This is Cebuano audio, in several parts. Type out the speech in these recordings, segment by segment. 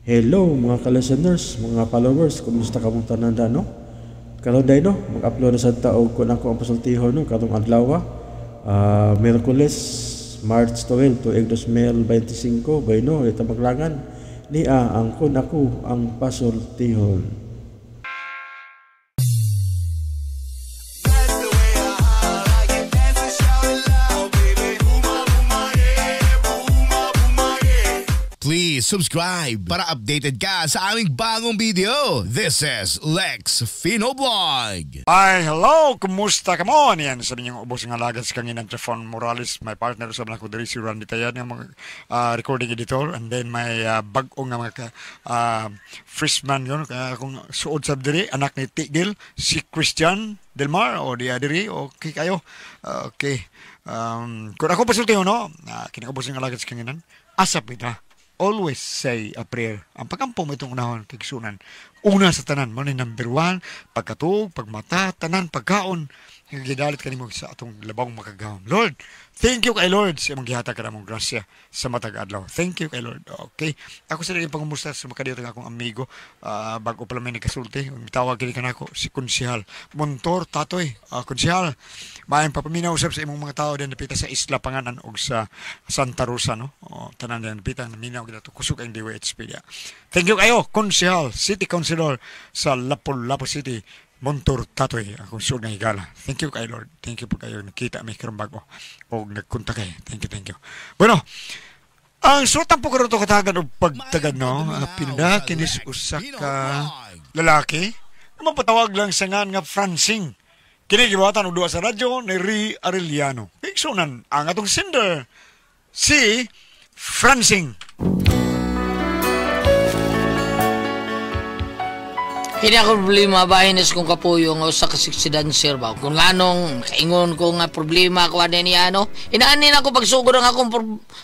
Hello mga ka-listeners, mga followers, kumusta ka mong tanan da, no? Karon day no, mag-upload na sad ta og kun ako ang pasultihon no karong adlaw. Miyerkules, March 12, tuig 2025, bueno, ito maglangan niya ang kun ako ang pasultihon. Please subscribe para updated ka sa aming bagong video. This is Lex Fino Vlog. Ay, hello! Kumusta ka mo? Niyan, sabi niyong ubos nga lagas kanginan Trefon Morales, my partner sa mga ko diri si Randy Tayan, nga mga recording editor, and then may bag-o nga mga freshman yun, kaya akong suod sa diri, anak ni Tigil, si Christian Del Mar, o di diri, okay kayo. Okay. Kung ako pasulti no, kinakaubos nga lagas kanginan, asap ita. Always say a prayer. Ang pagampo mo itong unahon, kigsunan. Una sa tanan, mo ni number one, pagkatuog, pagmata, tanan, pagkaon. Gidalit kanimo sa atong labong makagahom. Lord, thank you kay Lord sa imong gihatag kanamong grasya sa matag adlaw. Thank you kay Lord. Okay. Ako sa rin pangumusta sa makadiyot ang akong amigo. Bago pa lang may nagkasulti. Mitawag kini kanako si Konsihal Montor Tatoy. Konsihal, maayong papaminaw usab sa imong mga tao din napita sa Isla Panganan og sa Santa Rosa, no? O, tanan din napita naminaw gid ato kusog ang DYHP dia. Thank you kayo, Konsihal, City Councilor sa Lapu-Lapu City. Montor Tatoy, akong suod nga higala. Thank you kay Lord. Thank you po kayo. Nakita mi karon bago og nagkontak kay. Thank you, thank you. Bueno, ang sutan po karon to katagan og pagtagad, no? Pinadakin is usa ka lalaki. Mapatawag lang sa ngan nga Francing. Kini gibuhatan og duha sa radyo ni Ri Arellano. Igsunan ang atong sender si Francing. Kini ako problema bahin is kong kapuyo nga usa ka sexy dancer ba. Kung nganong kaingon ko nga problema ko ani niya no. Inaani na ako pagsugod ang akong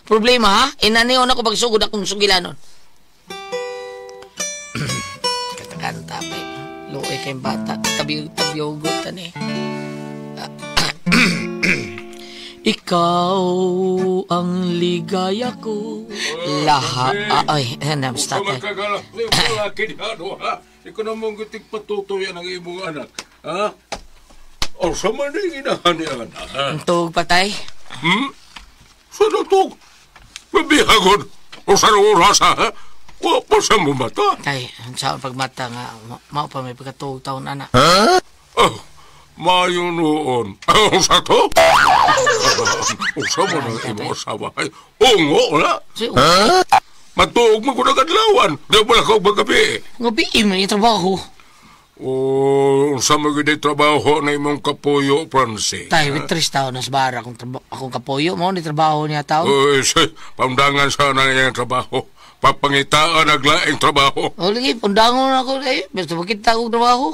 problema ha. Inaani ako pagsugod akong sugilanon. Katakanta pa. Luoy kay bata tabi-tabiugot ani. Ikaw ang ligaya ko. Laha ay ano stop. Ikaw namang gitig patutuyan ang imong anak. Ha? O sa man ang inahan ni anak? Ang tuog patay? Hmm? Sa natug? Mabihagon? O sa oras, ha? Wa pa sa mo mata? Tay, sa pagmata nga, mao pa may pagkatuog taon, anak. Ha? Oh, mayo noon. O sa to? O sa mo ng imong asawa? Ay, ungo na? Ha? Matuog mo ko nagadlawan. Di mo lang ako magabi. Gabi, may trabaho. O, sa mga trabaho na imong kapuyo, Francis. Tay, with 3 taon na sa bara akong kapuyo. Mo ni trabaho niya taon. Uy, pandangan sana niya ang trabaho. Papangitaan naglaing trabaho. O, lagi, pandangon ako. Eh, basta makita akong trabaho.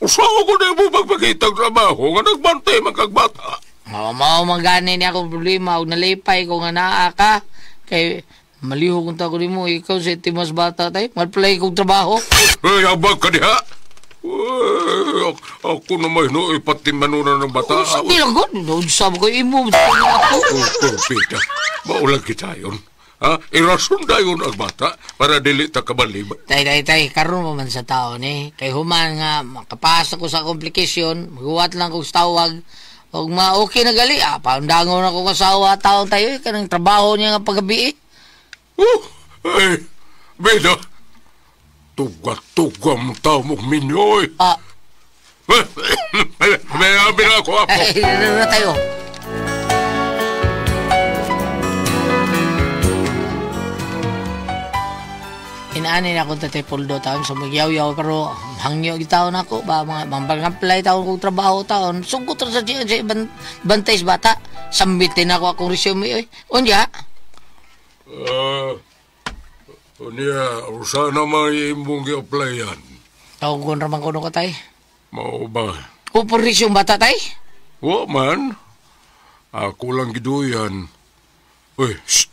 Usawa ko na mo pagpakita ang trabaho nga nagbantay magkagbata. Mao magani niya akong problema. O nalipay ko nga naa ka. Kay malihog kung tako nimo, ikaw sa timas bata tayo, mag-play kong trabaho. Ay, abag ka diha. Ay, ako na may nooy patimanunan ng bata. Sa di lang ko, sabi ko imo. Pita, maulag kita yun. Ha? Irason dayon ang bata para dili ta kabalib. Tay, tay, tay, karon mo man sa tao ni. Kay human nga, makapasa ko sa komplikasyon, maguwat lang kong tawag. Og ma-okay na gali, paundangon ako kasawa taon tayo, kanang trabaho niya nga paggabi eh. Oh, ay, Beda, tuga-tuga mo tao mong minyoy. Ah. May ako ako. Ay, na tayo. Inaani na akong tatay Poldo taon sa magyaw-yaw pero hangyo taon ako ba mga mambang-apply taon kong trabaho taon. Suggot ra sa bantay sa bata. Sambitin ako akong resume oy. Unya. Niya, sana may imong gi-applyan. Tawagon raman ko nung katay. Mao ba? Upuris yung bata, tay? Wa man. Ako lang giduyan. Uy, shh.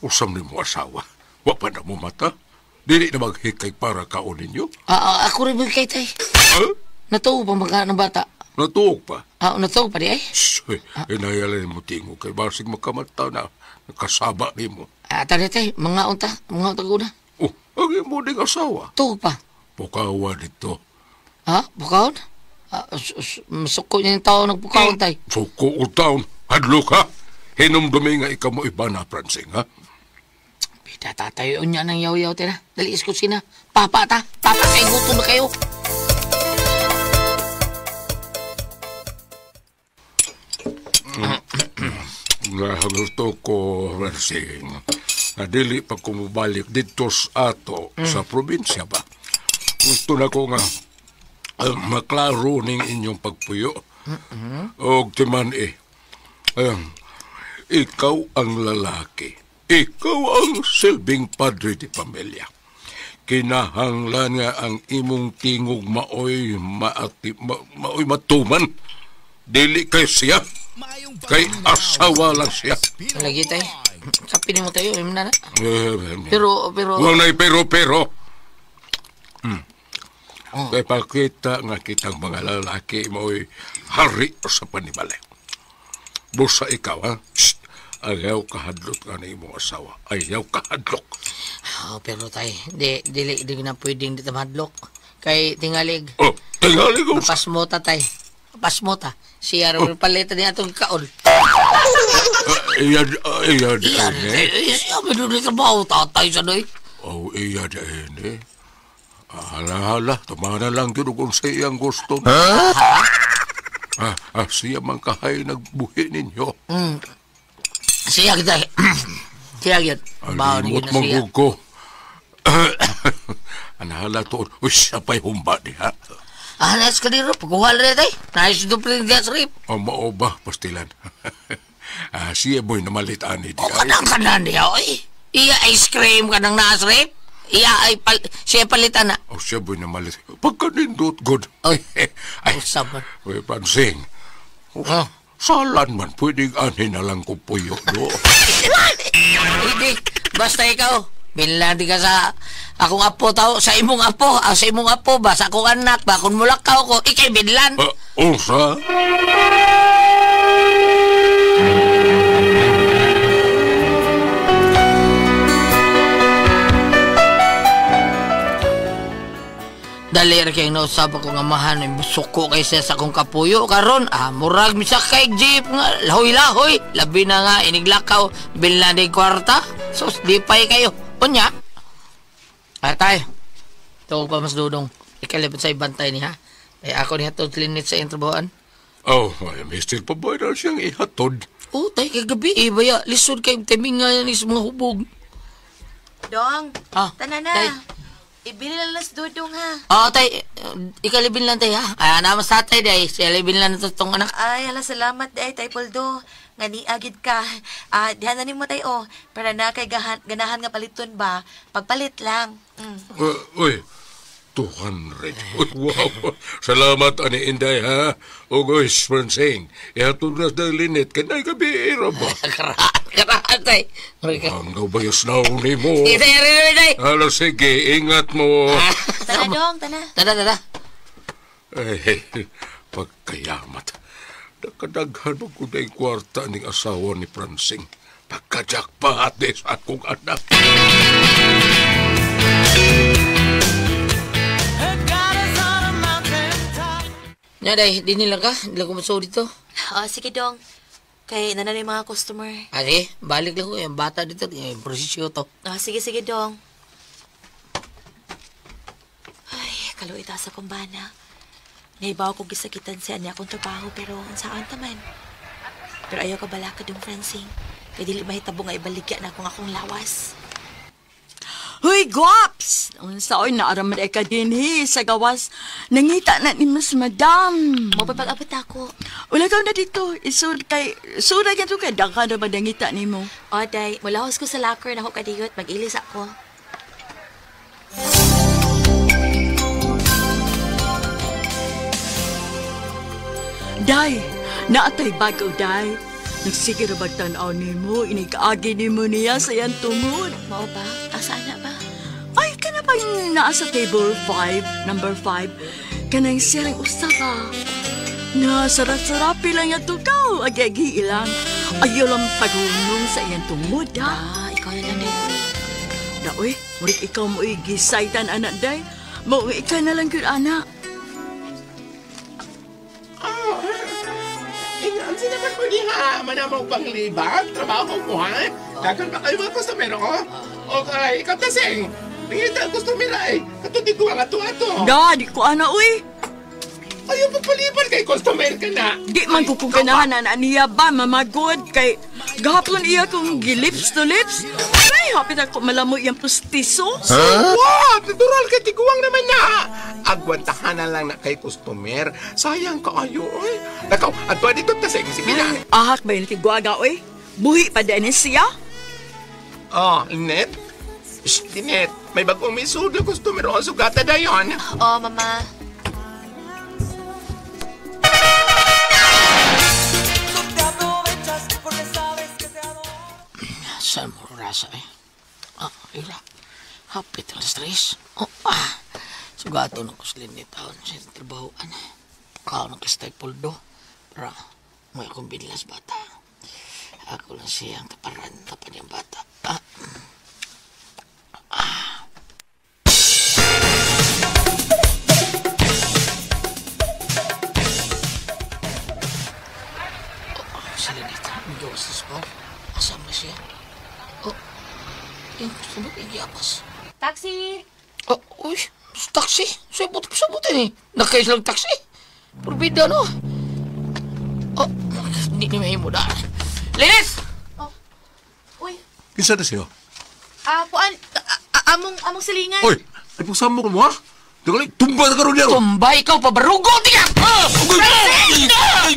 Usam ni mo asawa. Wa pa na mo mata. Dili na maghikay para kaon ninyo. Ako rin maghikay, tay. Huh? Natuog pa magka ng bata. Natuog pa? Natuog pa di ay? Shh, inayalin mo tingo kay basig makamata na. Nakasaba ni mo. Tari, tay, mga unta ko na. Oh, ang imo ding asawa. Tuog pa. Pukawa dito. Ha? Pukawon? Masuko niya yung tao nagpukawon tay. Suko o taon. Hadlo ka. Hinumdumi nga ikaw mo iba na, Francing, ha? Bida tatayo niya ng yaw-yaw tayo na. Dali iskusina. Papa ta. Papa kay gutom na kayo. Gusto ko, Francing, na dili pa kumubalik dito sa ato sa probinsya ba. Gusto na ko nga maklaro ning inyong pagpuyo. Og timan ikaw ang lalaki. Ikaw ang silbing padre di pamilya. Kinahanglan nga ang imong tingog maoy maoy matuman. Dili kay siya. Kay asawa lang siya. Lagi tayo. Kapin mo tayo. Na. Pero Wala na pero. Kay pakita nga kitang mga lalaki mo'y hari sa panimalay. Busa ikaw, ha? Shh! Ayaw kahadlok ka na imong asawa. Ayaw kahadlok. Oh, pero tay, dili na pwedeng di mahadlok. Kay tingalig. Oh, tingalig. Pasmota tay. Pasmota. Siya rin palitan niya itong kaon. Iya, Iya, may trabaho tatay sa doy. Oh, iya, eh. Hala, tumana lang yun kung sa iyang gusto. Ha? Siya man kahay nagbuhi ninyo. Siya kita. Siya yun. Alimot mong ko. Anahala to. Uy, siya pa'y humba diha. Nice ka dito. Pagkuhal rin tayo. Nice dupling gas rip. O, mao ba, pastilan? Siya boy namalit ani di. O, kanang kanan niya, oy. Iya ice cream kanang naas rip. Iya ay siya palitan na. O, siya boy namalit. Pagkanindot, good. Oy. Ay, usapan. Uy, Pansing. Oh, salan man, pwedeng ani na lang ko puyo, do. Hindi. Basta ikaw. Binlandi ka sa akong apo tao, sa imong apo, sa imong apo ba, sa akong anak ba, kung mulakaw ko, ikay binlan. Unsa? Dali ra kay nausap ako nga amahan, suko kay siya sa akong kapuyo karon. Murag misakay jeep nga lahoy-lahoy, labi na nga iniglakaw, binlandi kwarta. Sus, di pay kayo. Unya. Ay tayo. Tuwag pa mas dudong. Ikalipot sa ibantay niya. Ay ako niya to linit sa intrabahoan. Oh, ay, Mr. Paboy na siyang ihatod. Oh, tayo kagabi. Eh, baya, lisod kay timing nga yan sa mga hubog. Dong, tana na. Tay. Ibili lang nas dudong ha. Oo, tay. Ikalibin lang tay ha. Ay, naman sa tay day. Siya libin lang na itong anak. Ay, hala, salamat day, tay Poldo. Nga niagid ka. Dihan na nimo tay oh. Para na kay ganahan nga paliton ba? Pagpalit lang. Uy, 200. Uy, wow. Salamat, ani Inday, ha? Ugoy, Francine. Ihatod na sa linit. Kanay gabi, ira ba? Karaan, tay. Ang gabayos na uni mo. Sige, tay, tay. Hala, sige. Ingat mo. Tana, dong, tana. Tana. Ay, pagkayamat. Nakadaghan mo ko na yung kwarta ng asawa ni Francine. Pagkajakpahat ni sa akong anak. Nya, day, di nila ka. Hindi lang kumaso dito. Oh, sige, dong. Kay nanan yung mga customer. Sige, balik lang ko. Yung bata dito, yung prosesyo to. Oh, sige, dong. Ay, kaluit sa kumbana. Naibaw ko gisakitan siya niya akong trabaho, pero ang saan taman. Pero ayaw ka balakad yung Francine. Kaya dili mahitabo nga ibaligya na akong akong lawas. Huy, guwaps! Unsa oy naaraman ay ka dinhi sa gawas. Nangita na ni Miss Madam. Mo pa pag-abot ako. Wala ka na dito. Isud kay sura ka kay daghan na ba nangita nimo. O, day, mulahos ko sa locker na ako kadiyot. Mag-ilis ako. Day, naatay bago, day. Nagsige ra bagtan-aw nimo, inikaagi nimo niya sa iyang tungod. Mao ba? Asa na ba? Ay, kana bang naa sa table 5, number 5? Kanang siyang usa ba? Na sarap-sarapi lang yung tukaw, agi-agi ilang. Ayaw lang paghunong sa iyang tungod, ha? Ah, ikaw na lang, day. Da na, uy. Murik ikaw mo gisaitan, anak, day. Mao ikaw na lang yun, anak. Ingan sila man mo diha. Manamaw pang libag. Trabaho mo, ha? Dagan ba kayo mga customer, oh? Okay, ikaw tasing. Tingin customer ay. Katuti ko ang ato-ato. Da, di ko, anak, uy. Ayaw pagpaliban kay customer ka na. Di man ko kung ganahan na niya ba, mamagod. Kay gahapon iya kong gilips to lips. Ay, hapit ako malamo iyang pustiso. Huh? What? Natural kay tiguang naman na. Agwantahan na lang na kay customer. Sayang kaayo, oy. Nakaw, ato dito ta sa sige na. Ahak ba yung tiguaga, oy? Buhi pa din siya? Oh, Linet? Shh, Linet. May bagong misud na customer. O, sugata na yun. Oh, mama. Saan mo rasa eh? Ah, ila. Hapit ang stress. Oh, ah. Sugato na ko sa linitaon sa trabahoan. Pakaw ng kastay puldo. Para may akong binlas bata. Ako lang siyang taparan tapan yung bata. Ah. Ah. Oh, sa linita. Magawas na sa bar. Asam na siya. Oh, yung gusto mo, igiapas. Taxi! Oh, uy, taxi? Sabot eh. Nakailang taxi. Purbida, no? Oh, hindi ni mahimo daan. Linis! Oh, uy. Kinsa na siya? Ah, kuan, among silingan. Uy, ay pusam mo ko mo, ha? Dali, tumba na karon niya. Tumba, ikaw, pabarugo, tiga! Oh! Ay, ay, ay,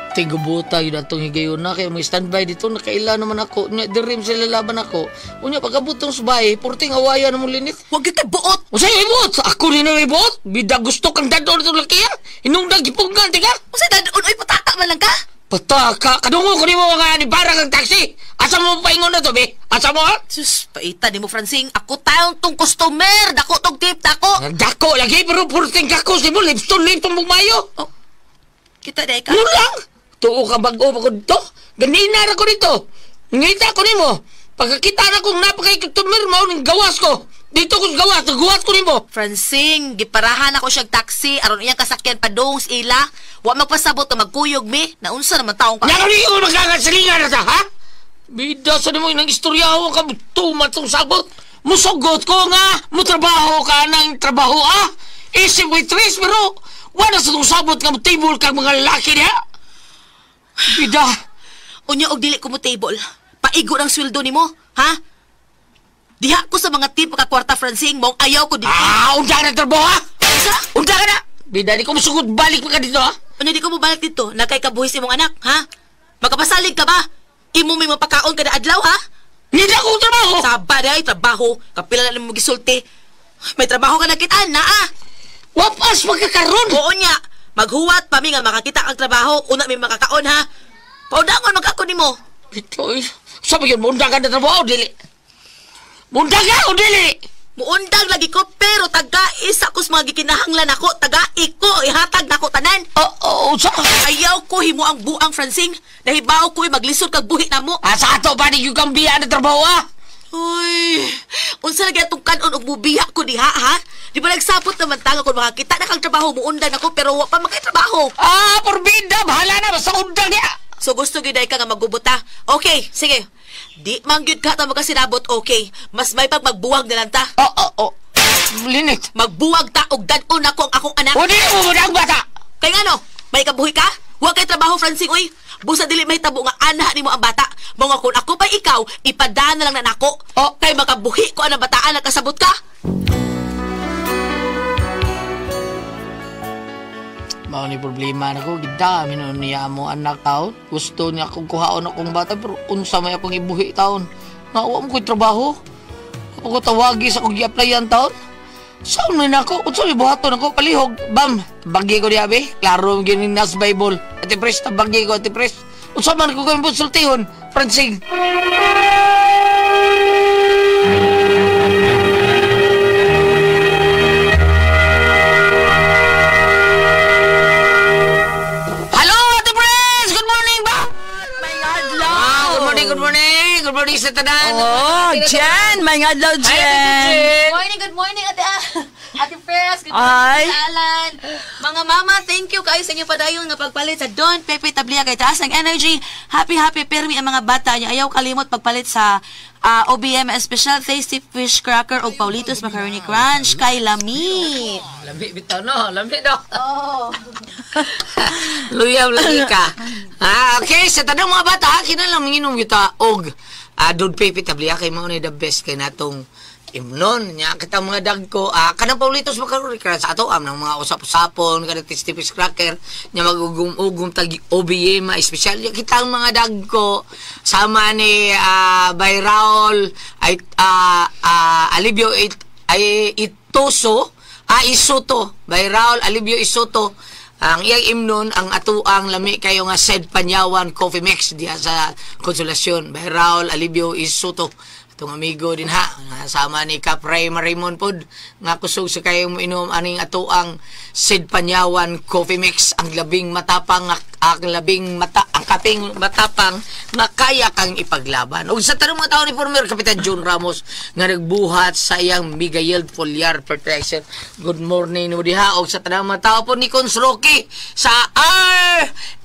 Tigubuta yun atong higayon na kaya may standby dito nakaila naman ako nya dirim sila laban ako unya pagkabutong sa bahay purting awayan mo linit. Wag gyud kay buot. Unsay buot? Ako rin na may buot. Bida gusto kang dadon itong laki ha. Inungdag gipugnan tika. Unsay dadon oy pataka man lang ka. Pataka kadungo ko nimo nga ni barang ang taxi. Asa mo paingon na to be? Asa mo ha? Sus paita nimo Francing, ako tayong tong customer, dako tong tip dako. Dako lagi pero purting dako si mo lips to lips tong mayo. Oh. Kita day ka. Mulang. Tuo ka bago pa ko dito. Ganina na ko dito. Ngita ko nimo. Pagkakita na kong napakay-customer mao ning gawas ko. Dito ko sa gawas, gawas ko nimo. Francing, giparahan ako siyang taxi aron iyang kasakyan padung sa ila. Wa magpasabot na magkuyog mi. Naunsa naman taong ka. Nangani ko magkakasilingan na ta, ha? Bida sa nimo nang istorya ka tumat tong sabot. Musugot ko nga, mutrabaho ka ng trabaho ah. Isip waitress pero wala sa tong sabot nga table kang mga lalaki niya. Bida. Unya og dili ko mo table. Paigo ng sweldo nimo, ha? Diha ko sa mga tip ka kwarta Francing mong ayaw ko dili. Ah, unta na trabaho ha? Sa? Unta ka na. Bida di ko musugod balik pa ka dito ha? Unya di ko mo balik dito, nakay kabuhis imong anak, ha? Makapasalig ka ba? Imo may mapakaon kada adlaw ha? Hindi ako trabaho. Saba day trabaho, kapila na nimo gisulti. May trabaho ka nakitaan na ah. Wapas magkakaron. Oo nya. Maghuwat pa mi nga makakita ang trabaho, una may makakaon ha. Paudangon magkako nimo. Ito eh. Sabi yun, muundang ka na trabaho, dili. Muundang ka o dili? Muundang lagi ko, pero taga isa ko sa mga gikinahanglan ako, taga iko, ihatag nako tanan. Oo, sa? Ayaw ko himo ang buang, Francing. Nahibaw ko maglisod kag buhi na mo. Ah, sa ato pa ni yung biya na trabaho ha? Uy, unsa lagi atong kanon og mubiya ko diha ha? Di ba nagsapot naman tanga kung makakita na kang trabaho, muundan ako pero wa pa makay trabaho. Ah, porbida, bahala na basta undang niya. So gusto gyud ka nga magbubuta. Okay, sige. Di man gyud ka ta makasinabot, okay. Mas may pag magbuwag na lang ta. Oo, oh. Linit. Magbuwag ta og dad-on ako ang akong anak. O di mo ang bata. Kay ngano? May kabuhi ka? Wa kay trabaho, Francing, uy. Busa dili mahitabo nga ana nimo ang bata. Mga kung ako pa ikaw, ipadaan na lang na nako. Oh. Kay makabuhi ko ang bataan nakasabot ka. Mao ni problema nako, gidami nun niya mo anak taon. Gusto niya akong kuhaon akong bata pero unsa may akong ibuhi taon. Nawa mo ko'y trabaho. Ako tawagi sa akong gi-applyan taon. Saan man ako? Unsa may buhaton ako? Palihog. Bam! Bagi ko niya, be. Klaro ang ginin nas Bible. Ate Pres, tabagi ko, Ate Pres. Unsa man ko kami konsultihon, Francing. Oh, Jen! May adlaw, Jen! Morning, good morning, Ate Ate Pres. Good morning, Ay. Ate Alan. Mga mama, thank you kayo sa inyong padayon nga pagpalit sa Don Pepe Tablia kay taas ng energy. Happy, happy permi ang mga bata niya. Ayaw kalimot pagpalit sa OBM Special Tasty Fish Cracker o Paulitos Macaroni Crunch kay Lami. Lami bitaw no, lami no. Oh. Luyaw lagi ka. Okay, sa tanang mga bata, kinahanglan manginom kita og Don Pepe Tablia kay mao ni the best kay natong imnon nya kita mga dagko kanang Paulitos Macaroni Crunch ato am ng mga usap-usapon kanang Tasty Fish Cracker nya magugum-ugum tag OBM espesyal nya kita ang mga dagko sama ni by Raul ay Alibio it, ay Itoso Isoto by Raul Alibio Isoto. Ang iyang imnon ang atuang lami kayo nga Sed Panyawan Coffee Mix diha sa Konsolasyon by Raul Alibio Isoto. Atong amigo din ha, sama ni Cap Ray Marimon pod nga kusog sa kayo mo inom aning atuang Sed Panyawan Coffee Mix, ang labing matapang ang labing mata ang kaping matapang nga kaya kang ipaglaban. Ug sa tanong mga tao ni former Kapitan John Ramos nga nagbuhat sa iyang Mega Yield Foliar Fertilizer. Good morning mo diha. Og sa tanong mga tao po ni Cons Rocky sa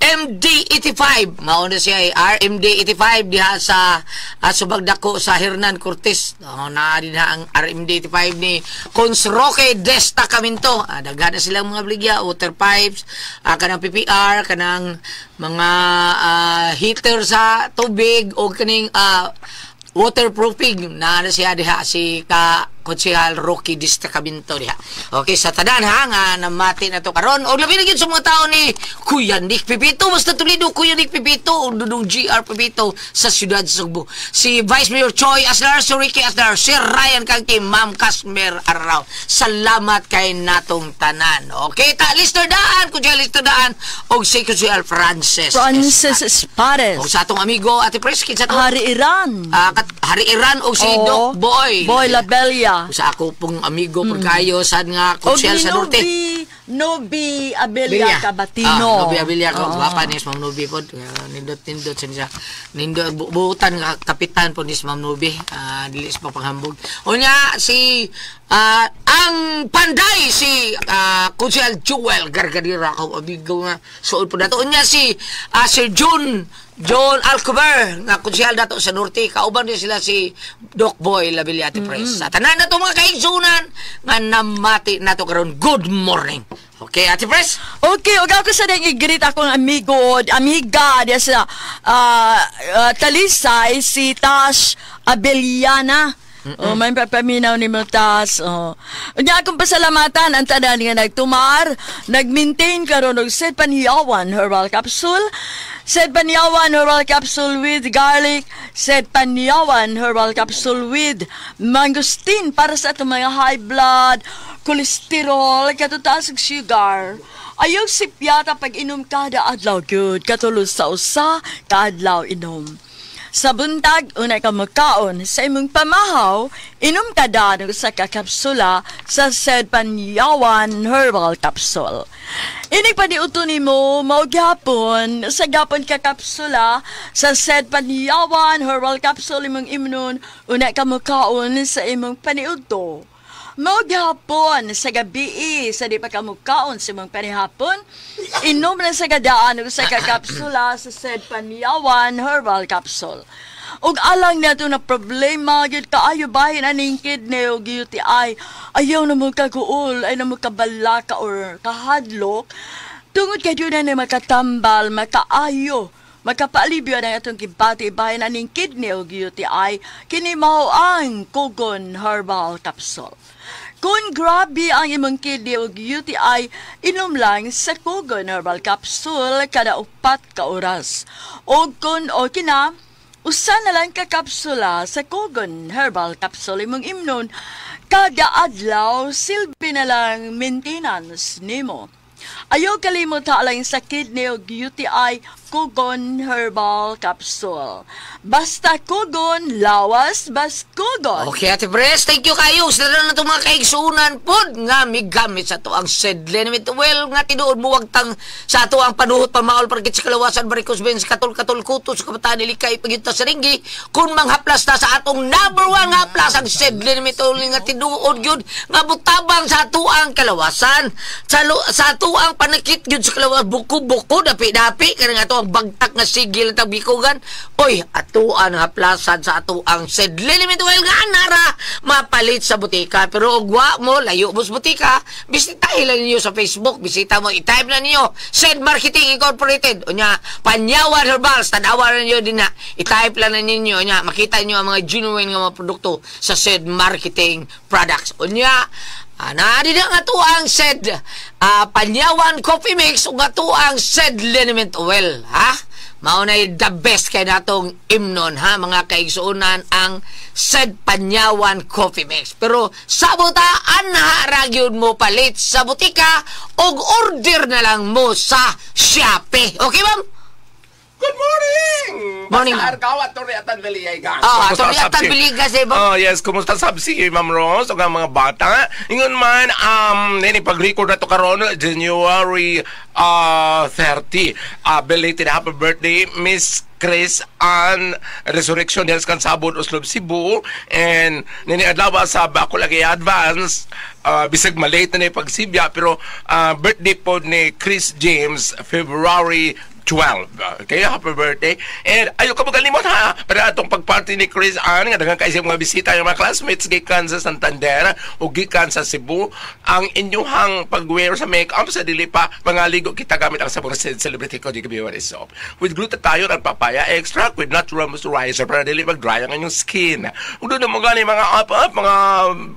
RMD 85. Mao na siya ay RMD 85 diha sa Subagdako sa Hernan Cortez. Oh, na din ha ang RMD 85 ni Cons Roque Destacamento. Daghan na silang mga bligya, water pipes, kanang PPR, kanang mga heater sa tubig o kaning waterproofing na siya diha si ka Konsehal Rocky Destacamento diha. Okay, sa tanan ha nga namati na to karon og labi na gyud sa mga tao ni Kuya Nick Pipito, basta Toledo Kuya Nick Pipito og Dudong GR Pipito sa siyudad Sugbo. Si Vice Mayor Choi Aslar, si Ricky Aslar, si Ryan Kangki, Ma'am Casmer Arraw. Salamat kay natong tanan. Okay, ta Lister Daan, Kuya Lister Daan og si Konsehal Francis. Francis Espares. Og sa atong amigo Ate Pres, kinsa to? Hari Iran. Hari Iran og si Doc Boy. Boy Labella. Sa ako pong amigo pud kayo sad nga konsehal sa Norte. Nobi Abelia Cabatino. Nobi Abelia ko. Gwapa ni Ma'am Nobi pod. Nindot sa niya. Nindot buutan nga kapitan po ni Ma'am Nobi. Dili sa papanghambog. Unya si ang Panday si Konsehal Joel Gargadira ako amigo nga suod po nato. Unya si Sir John Alcover nga konsehal dato sa Norte, kauban din sila si Doc Boy Labilla Ate Pres. Sa tanan nato mga kaigsunan nga namati nato karon. Good morning. Okay, Ate Pres? Okay, ug ako sa ding i-greet akong amigo, amiga diya sa Talisay, si Tash Abeliana. Oh, may papaminaw ni Mutas. Oh. Unya akong pasalamatan ang tanan nga nagtumar, nag-maintain karon og Sed Panyawan Herbal Capsule. Sed Panyawan Herbal Capsule with garlic, Sed Panyawan Herbal Capsule with mangosteen para sa atong mga high blood, cholesterol, katutaas ug sugar. Ayaw sipyata pag inom kada adlaw good, katulos sa usa kaadlaw inom. Sa buntag, unay ka makaon. Sa imong pamahaw, inom ka dan sa kakapsula sa Sed Panyawan Herbal Capsule. Inig pa ni uto nimo, mao gyapon, sa gapon ka kapsula sa Sed Panyawan Herbal Capsule imong imnon, unay ka makaon sa imong paniudto. Mao gyapon sa gabi sa di pa ka mukaon sa imong panihapon, inom na sa gadaan ug sa kakapsula sa Sed Panyawan Herbal Capsule. Ug alang nato na problema gyud kaayo bahin aning kidney ug UTI, ayaw na mo kaguol, ay na mo kabalaka or kahadlok, tungod kay doon na makatambal, makaayo, makapaalibyo na atong gibati bahin aning kidney ug UTI, kini mao ang Kogon Herbal Capsule. Kung grabe ang imong kidney ug UTI, inom lang sa Kogon Herbal Capsule kada 4 ka oras. O kung okay na, usa na lang ka kapsula sa Kogon Herbal Capsule imong imnon kada adlaw, silbi na lang maintenance nimo. Ayaw kalimot lang sa kidney ug UTI, Baskugon Herbal Capsule. Basta kugon, lawas baskugon. Okay, Ate Pres, thank you kayo. Sa na itong mga kaigsunan pod nga migamit sa ato ang Sedlen with well nga tinuod mo wagtang sa ato ang panuhot pamaol parkit sa kalawasan varicose veins katol-katol kutos kabataan ilikay pagyuta sa ringgi kung manghaplas ta sa atong number one nga haplas ang Sedlen with well nga tinuod gyud nga butabang sa ato ang kalawasan sa ato ang panakit gyud sa kalawasan buko-buko dapi-dapi kanang ato ang bagtak nga sigil at bikugan. Oy, atuan nga haplasan sa ato ang Sedlen with well nga nara mapalit sa butika. Pero ugwa mo, layo mo sa butika, bisitahin lang ninyo sa Facebook, bisita mo, i-type na ninyo, Sed Marketing Incorporated. Unya, Panyawan Herbals, tanawa na ninyo din na, i-type lang na ninyo, unya, makita ninyo ang mga genuine nga mga produkto sa Sed Marketing Products. Unya, naadi na nga to ang Sed Panyawan Coffee Mix ug nga to ang Sed Liniment Oil, ha? Mao na the best kay natong imnon, ha, mga kaigsuonan, ang Sed Panyawan Coffee Mix. Pero sabota, anha ra gyud mo palit sa butika og order na lang mo sa Shopee. Okay, ma'am? Good morning! Morning, Basta argaw, Atty. Atan Villegas. Ah, Kumusta, Atty. Atan Sabsi? Villegas, eh, ba? Oh, yes. Kumusta sab si Ma'am Rose ug ang mga bata? Ingon man, nini pag-record na to karon January 30. Belated happy birthday, Miss Chris Ann Resurrection Dels Kansabon, Oslob, Cebu. And nini adlaw sa ako lagi advance, bisag malate na ni pagsibya, pero birthday po ni Chris James, February 12. Okay, happy birthday. And ayaw ka magalimot ha, para atong pagparty ni Chris Ann, nga daghan kay mga bisita yung mga classmates gikan sa Santander o gikan sa Cebu, ang inyuhang pag-wear sa makeup sa dili pa mga ligo kita gamit ang sabon sa Celebrity Kojic Beauty Soap with glutathione at papaya extract with natural moisturizer para dili mag-dry ang inyong skin. Ug doon mo gani mga up-up, mga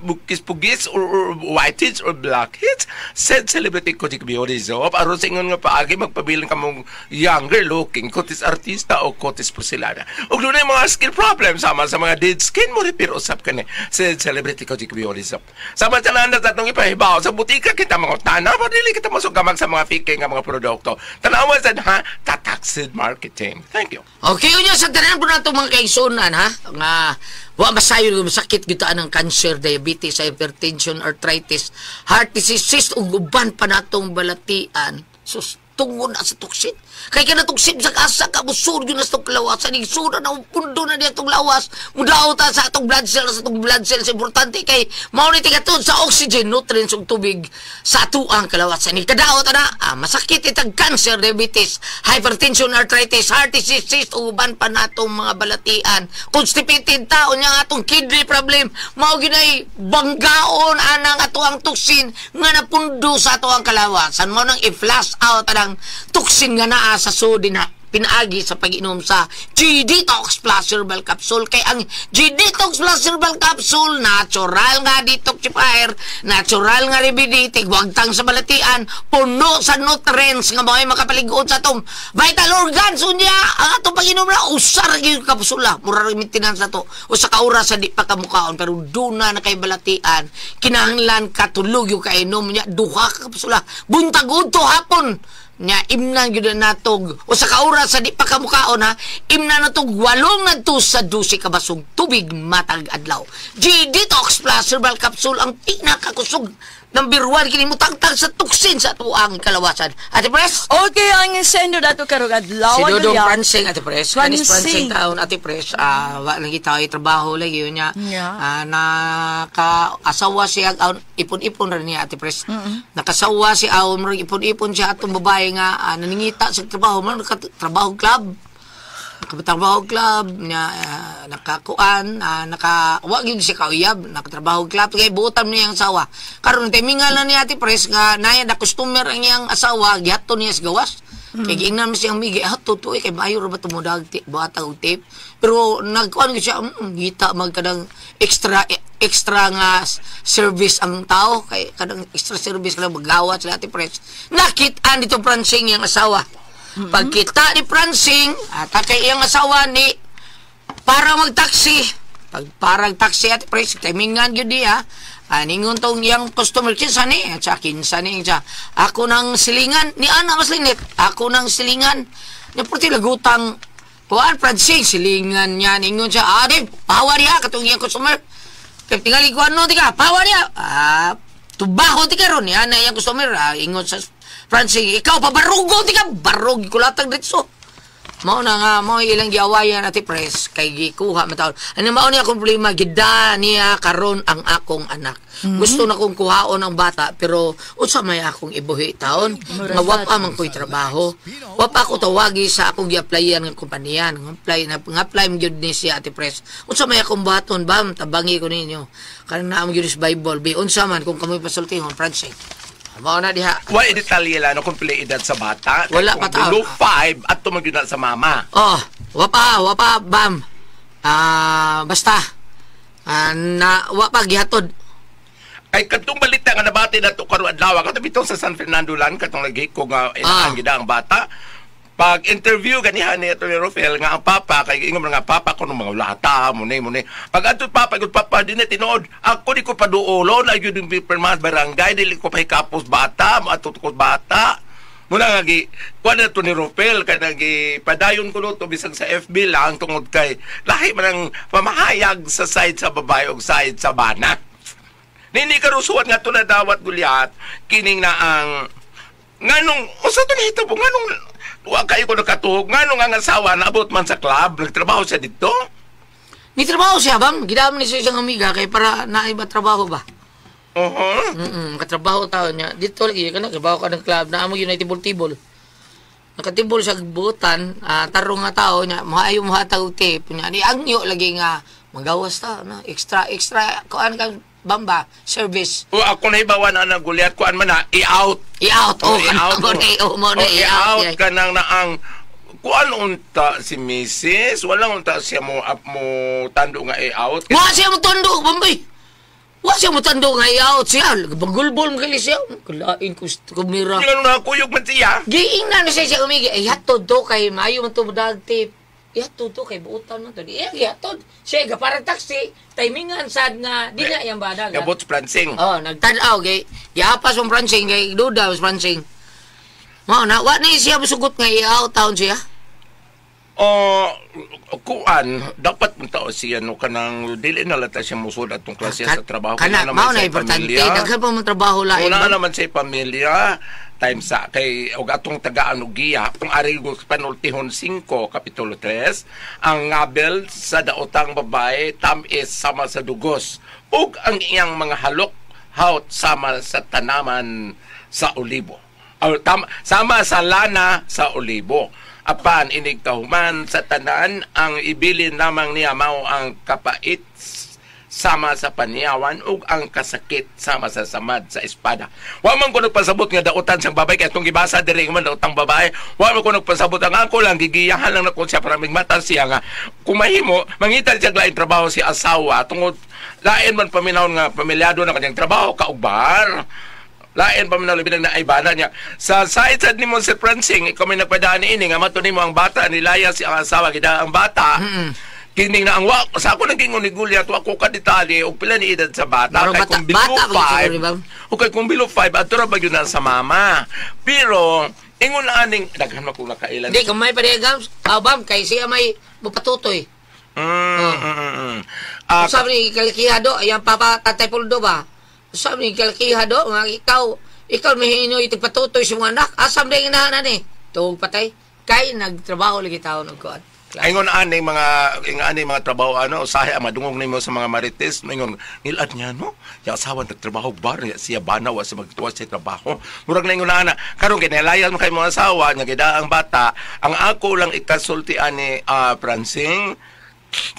bukis-pugis or whiteheads or blackheads, said Celebrity Kojic Beauty Soap aron sa ingon nga paagi magpabilin kamong younger looking kutis artista o kutis porcelana. Ug dunay mga skin problems sama sa mga dead skin mo repair usap kani sa Celebrity Kojic Beauty Soap. Sama sa nanda sa atong ipahibaw sa butika kita mga tanaw pa dili kita masugamag sa mga fake nga mga produkto. Tanawa sad ha, Tataksid Marketing. Thank you. Okay, unya sa tanan po nato mga kaigsunan, ha, nga wa masayo masakit gyud ang cancer, diabetes, hypertension, arthritis, heart disease, cyst ug uban pa natong balatian. Sus, tungod na sa tuksin. Kay ka natuksin sa kasa ka, busur yun na sa itong kalawasan. Igsura na, pundo na niya itong lawas. Mudaot ta sa atong blood cells, sa atong blood cells. Importante kay maunit ka sa oxygen, nutrients ug tubig sa atuang kalawasan. Ikadaot na, masakit itag cancer, diabetes, hypertension, arthritis, heart disease, cyst, uban pa natong mga balatian. Constipated tao niya atong kidney problem. Mao ginay banggaon anang atuang tuksin nga napundo sa atuang kalawasan. Mao nang i-flush out anang tuksin nga naa sa sudi na pinaagi sa pag-inom sa G-Detox Plus Herbal Capsule. Kay ang G-Detox Plus Herbal Capsule, natural nga detoxifier, natural nga remedy, tigwagtang sa balatian, puno sa nutrients nga mga makapaligood sa atong vital organs. Unya, ang atong pag-inom na, usar yung kapsula. Mura rin maintenance na to. Usa ka oras sa di pa kamukaon, pero duna na kay balatian, kinahanglan katulog yung kainom niya, duha ka kapsula. Buntag udto hapon. Nya imnan gyud natog usa ka oras sa di pa kamukaon ha, imnan natog 8 sa 12 ka basog tubig matag adlaw. G-Detox Plus Herbal Capsule ang pinakakusog number 1 kini mutangtang sa tuksin sa tuang kalawasan. Ate Pres? Okay, ang sendo dato karong adlaw. Si Dodong Pransing, Ate Pres. Kanis Pransing. Pransing taon, Ate Pres. Wa lagi tayo trabaho lagi yun niya. Yeah. Naka-asawa siya, ipon-ipon rin niya, Ate Pres. Nakasawa si murag ipon-ipon siya atong babae nga naningita sa trabaho, man nakatrabaho club. Nakatrabaho club niya, nakakuan, naka wa gyud siya kauyab, nakatrabaho club kay buotan niya ang asawa. Karon timingal na niya Ate Pres nga naya na customer ang iyang asawa, gihaton niya sa gawas. Kay giingnan mo siyang migi, hato to kay maayo ra ba tumudag buhata og tape. Pero nagkuan gyud siya, ngita mag kadang extra nga service ang tao kay kadang extra service kanang magawa sila Ate Pres. Nakit-an dito Pransing iyang asawa. Pagkita ni Pransing at kay iyang asawa ni para magtaksi. Pag parang taksi Ate Pres, timingan gyud niya. Ningon tong iyang customer kinsa ni, at sa kinsa ni siya. Ako nang silingan ni ana mas linit. Ako nang silingan. Nya purti lagutang kuan Francine silingan niya ningon siya, ah di pawa diha katong iyang customer. Kay tingali kuan no tika, pawa diha. Ah, tubaho tika ron niya na iyang customer, ah, ingon sa Francine, ikaw pabarugo tika, barog kulatag ditso. Mao na nga mao ilang giawayan ati pres kay gikuha man taon. Ano mao niya akong problema gida niya karon ang akong anak. Gusto na kong kuhaon ang bata pero unsa may akong ibuhi taon nga wa pa man ko'y trabaho. Wa pa ako tawagi sa akong gi-applyan nga kompanya. Nga apply na nga apply man gyud ni siya ati pres. Unsa may akong buhaton ba tabangi ko ninyo. Kanang naa man gyud sa Bible bi unsa man kung kamoy pasultihon Francine. Mao na diha. Wala detalye lang no, kung pila edad sa bata. Wala pa taon. Below 5 at tumag na sa mama. Oh, wapa bam. Ah, basta. Na wa pa gihatod. Ay katong balita nga nabati na to karon adlaw katong bitong sa San Fernando lan katong lagi ko nga inaang gida ang bata. Pag interview ganihan ni Atty. Rofel nga ang papa kay ingon nga papa ko mga lata mo ni mo ni. Pag adto papa gud papa di na tinuod. Ako di ko paduolo na gyud yung pirmahan barangay dili ko pahikapos bata mo ko bata. Muna nga gi kuan na to ni Rofel kay nagi padayon ko to bisag sa FB lang tungod kay lahi man ang pamahayag sa side sa babae ug side sa bana. Nini karusuan nga to na dawat gulyat kining na ang nganong usa to nahitabo nganong wa kayo ko nakatuhog nganong ang asawa naabot man sa club nagtrabaho siya dito. Ni trabaho siya bam gidam ni siya isang amiga kay para naiba trabaho ba. Uh-huh. Katrabaho tao niya dito lagi kana trabaho ka ng club na amo yun ay tibol-tibol. Nakatibol sa butan, tarong nga tao niya maayo mohatag og tip niya ni angyo lagi nga magawas ta na extra extra kuan ka bamba service. O ako na ibawan na gulyat kuan man na i-out. I-out oh, i-out mo na mo na i-out ka nang naang kuan unta si Mrs. Wala unta siya mo up mo tando nga i-out. Wa siya mo tando bambay. Wa siya mo tando nga i-out siya. Bagulbol mo kali siya. Kalain ko kumira. Ngano na kuyog man siya. Giingnan na siya umigi. Ay hatod to kay maayo man to dag tip. Ihatod to kay buutan man to. Iya gihatod. Siya ga para taxi, timingan sad nga di na iyang badag. Gabot prancing. Oh, nagtan-aw kay giapas mong prancing kay duda mas prancing. Mao na wa ni siya musugot nga i-out taon siya. Oh, kuan dapat man tao siya no kanang dili na lata siya musud atong klase sa trabaho. Kana mao na importante daghan pa man trabaho lain. Una naman sa pamilya time sa kay og atong tagaan og giya kung ari panultihon 5 kapitulo 3 ang ngabel sa daotang babae tam-is sama sa dugos ug ang iyang mga halok haut sama sa tanaman sa olibo o sama sa lana sa olibo. Apan inig kahuman sa tanan ang ibilin lamang niya mao ang kapait sama sa paniyawan ug ang kasakit sama sa samad sa espada. Wa man ko nagpasabot nga dautan sang babae kay atong gibasa diri man daotang babae. Wa man ko nagpasabot ang ako lang gigiyahan lang nako siya para migmata siya nga kung mahimo mangita siya lain trabaho si asawa tungod lain man paminawon nga pamilyado na kanyang trabaho kaugbar. Lain pa man labi na naibana niya. Sa side sad nimo si Francing, ikaw may nagpadaan ini nga mato nimo ang bata nilaya si ang asawa gida ang bata. Kining na ang wa sa ako naging ni Gulyat wa ko ka detalye og pila ni edad sa bata. Kay kung below 5. Okay, kung below 5 adto ra ba gyud na sa mama. Pero ingon aning daghan man kung nakailan. Di kamay pa diha gams. Bam kay siya may mupatutoy. Sabi ni kalkihado, ayang papa Tatay Poldo ba? Sabi ni kalkihado nga ikaw may hinoy tigpatutoy sa mga anak. Asam din inahanan ni. Tuog patay. Kay nagtrabaho lagi tao nagkuan. Ingon ani mga trabaho ano usahay ang madungog nimo sa mga marites ingon ngilad niya no ya asawa nagtrabaho bar niya siya bana wa sa magtuwa sa trabaho murag na ingon ana karon kinalayan mo kay mga asawa nga gida ang bata ang ako lang ikasulti ani Francing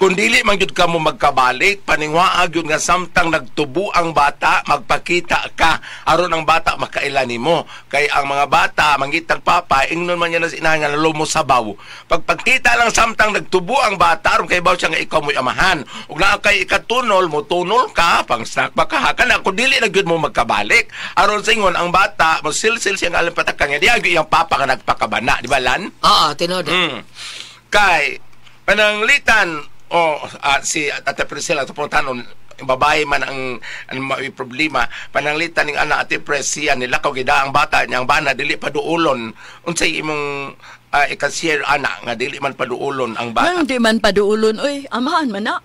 kung dili man gyud ka mo magkabalik paningwaag gyud nga samtang nagtubo ang bata magpakita ka aron ang bata makaila nimo kay ang mga bata mangitag papa ingnon man niya na sa inahan nga lumo sabaw pagpakita lang samtang nagtubo ang bata aron kay baw siya nga ikaw mo'y amahan ug naa kay ikatunol mo tunol ka pang snack ba ka kana kung dili na gyud mo magkabalik aron singon ang bata mo silsil siya nga alam patakan nga diya gyud iyang papa nga nagpakabana di ba lan? Oo, tinuod. Kay pananglitan si Ate Priscilla tanon babae man ang may problema pananglitan ning ana Ate Priscilla nilakaw gida ang bata niyang bana dili pa duolon unsay imong ika-share ana nga dili man paduulon ang bata. Nang di man paduulon, oy, amahan man na.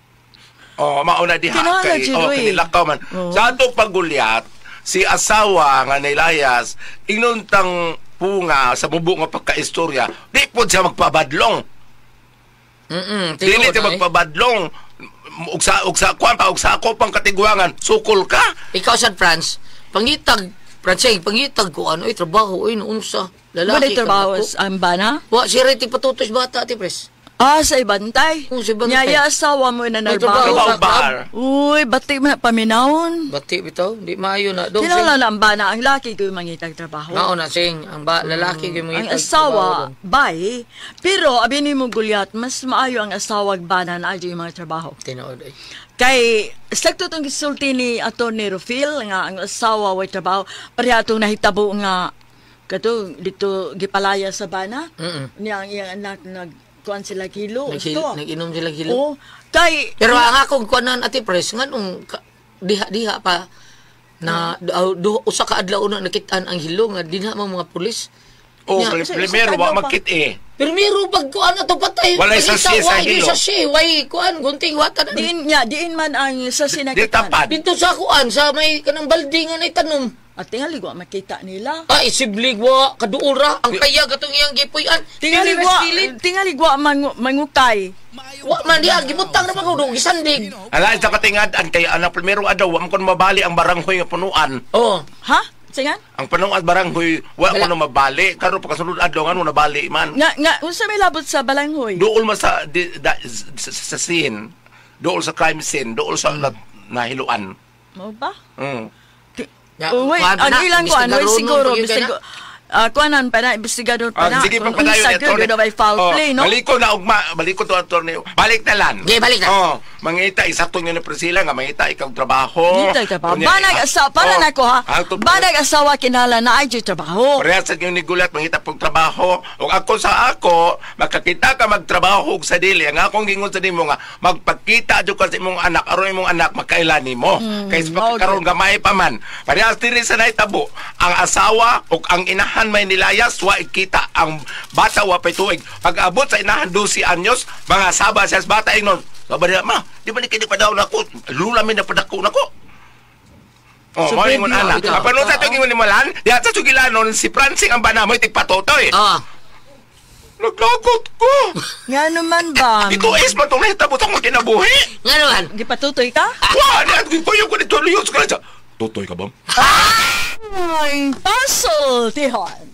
Oh, mauna diha Kinahanglan kay siya, oh oy. kinilakaw man. Oo. Sa atong paggulyat, si asawa nga nilayas ingnon tang punga sa mubo nga pagkaistorya, di pod siya magpabadlong. Dili Tinuod, siya ay. magpabadlong. Ug sa kuan pa, ug sa ako pang katigwangan, sukol ka. Ikaw sad Franz, pangitag Franceng, pangitag ko ano, ay trabaho, ay noon sa lalaki. Wala trabaho ka ang bana? Wa, si Reti patutos bata, ti pres. Ah, sa ibantay. Oo, sa ibantay. Nyaya asawa mo na May trabaho. narbaho. Trabaho sa bar. Uy, bati mo na paminawon. Bati bitaw, di maayo na. Dong, Kinahanglan na ang bana, ang laki ko yung mangitag trabaho. Mao na sing ang ba, lalaki gyud Ang mangitag asawa, trabaho. bay. Pero, abi ni mo gulyat, mas maayo ang asawa bana na adyo yung mga trabaho. Tinuod ay. Kay, sakto itong gisulti ni Atty. Rufil, nga ang asawa way trabaho, pareha itong nahitabo nga, kato, dito gipalaya sa bana, niya ang iyang anak nag, kuan sila kilo. Nag-inom sila hilo. Oo. Kay, Pero ang akong kuanan ati pres nganong diha pa na usa ka adlaw na nakitaan ang hilo nga dinha man mga pulis. Oh, Nya, primero wa magkit eh. Pero miro pag kuan ato patay. Walay Pakita, sasye sa way, di hilo. sasye, way kuan gunting wata na. diin, niya, diin man ang sa Di sinakitan. tapad. Dito sa kuan sa may kanang balde nga nay tanom. At tingali wa makita nila. Ay siblig wa kaduol ra ang kaya gatong iyang gipuy-an. Tingali Dili wa, kilid. tingali wa mangukay. Wa man diha gibutang na man gisandig. Ala sa katingad-an kay anak primero adlaw wa man kon mabali ang baranghoy nga punuan. Oh. Ha? Singan? Ang punuan baranghoy wa Wala. kon mabali karon pagkasunod adlaw ngano nabali man. Nga, unsa may labot sa balanghoy? Dool man sa di, da, sa scene, dool sa crime scene, dool sa nahiluan. Mo ba? Mm. Ya, Oh, wait, kuan ang na, ilang kuan, wait, investigaronon siguro, pa gyud kay na. Kuanan pa na, investigador pa na. Ah, sige, Kung pagpadayon unsa ni gyud, attorney. gyud may foul Oh, play, no? Baliko na ugma, baliko to attorney. Balik na lang. Okay, balik na. Oh, mangita isakto nga ni Priscilla nga mangita ikaw trabaho. Dito trabaho. Unya, Banag asawa, para oh, na ko ha. ah, Banag asawa kinahanglan na ay trabaho. Parehas sa ni Gulat, mangita pong trabaho. O ako sa ako, makakita ka magtrabaho og sa dili. Ang akong gingon sa nimo nga, magpakita jud ka sa imong anak, aron imong anak makaila nimo. Kay sa pagkakaroon gamay pa man. Parehas diri sa nahitabo, ang asawa ug ang inahan may nilayas, wa ikita ang bata wa pay tuig. Pag abot sa inahan 12 anyos, mga saba siya sa bata ingnon. Sabi niya, ma, di ba ni kini padaw nako? Lula mi na padako nako. Oh, So, mo ingon pwede ana. na. Apan unsa to gingon ni Malan? Diha sa sugilanon si Francing ang bana mo tigpatotoy. Ah. Naglagot ko. Nga naman ba? Ito is man tong nahitabo sa akong kinabuhi. Nga naman. Gipatutoy ka? Wa, ni kuyo ko dito luyos ka na siya. Totoy ka ba? Ay, puzzle, tihon.